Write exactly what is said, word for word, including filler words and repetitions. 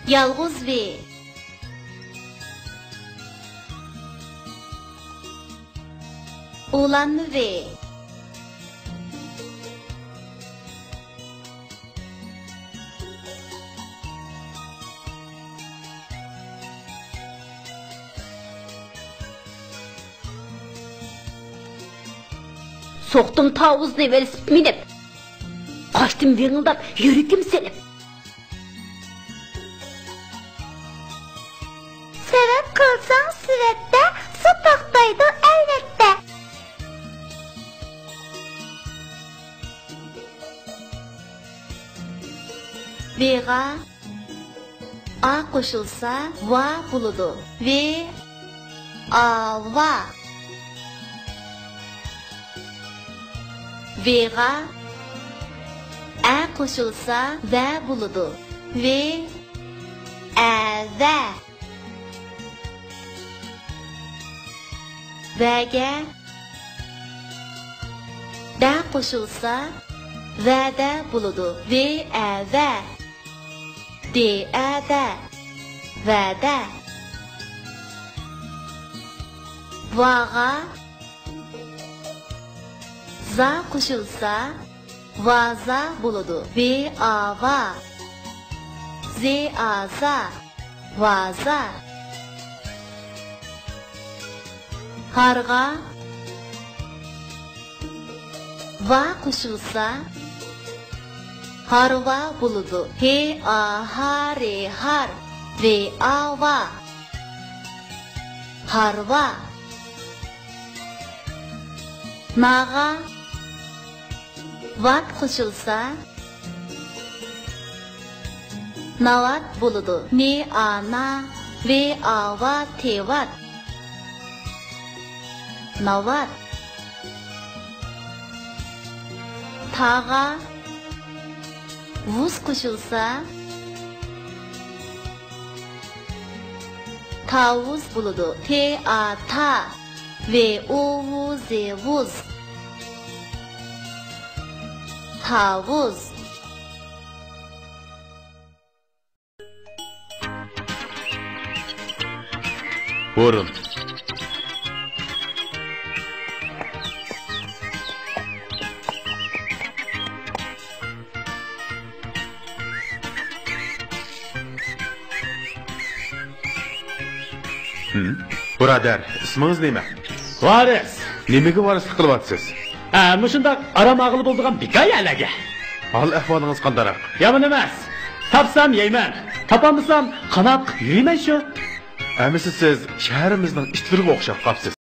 يالغۇز ۋې. ئۇلانما ۋې. سوقتۇم تاۋۇزنى ۋېلىسىپىت مىنىپ، قاچتىم ۋىڭىلداپ يۈرىكىم سېلىپ. سەۋەب قىلساڭ سېۋەتتە، سۇ توختايدۇ ئەلۋەتتە. ۋېغا ئا قوشۇلسا ۋا بولىدۇ. ۋې، ئا، ۋا. ۋېغا ئە قوشۇلسا ۋە بولىدۇ. ۋې، ئە، ۋە. ۋەگە دە قوشۇلسا ۋەدە بولىدۇ. ۋې، ئە، ۋە. دې، ئە، دە. ۋەدە. ۋاغا زا قوشۇلسا ۋازا بولىدۇ. ۋې، ئا، ۋا. زې، ئا، زا. ۋازا. ھارغا ۋا قوشۇلسا ھارۋا بولىدۇ. ھې، ئا، ھا، رې، ھار. ۋې، ئا، ۋا. ھارۋا. ناغا ۋات قوشۇلسا ناۋات بولىدۇ. نې، ئا، نا. ۋې، ئا، ۋا، تېۋات. ناۋات. تاغا ۋۇز قوشۇلسا تاۋۇز بولىدۇ. تې، ئا، تا. ۋې، ئۇ، ۋۇ، زې، ۋۇز. تاۋۇز. بۇرۇن. ھىم؟ بۇرادەر، ئىسمىڭىز نېمە؟ ۋارىس. نېمىگە ۋارىسلىق قىلىۋاتىسىز؟ ھە، مۇشۇنداق ئارام ئالغىلى بولىدىغان بىكار يەرلەرگە. ھال ئەھۋالىڭىز قانداقراق؟ يامان ئەمەس. تاپسام يەيمەن، تاپالمىسام قاناق يۈرىمەن شۇ. ئەمىسە سىز شەھىرىمىزنىڭ ئىتلىرىغا ئوخشاپ قاپسىز.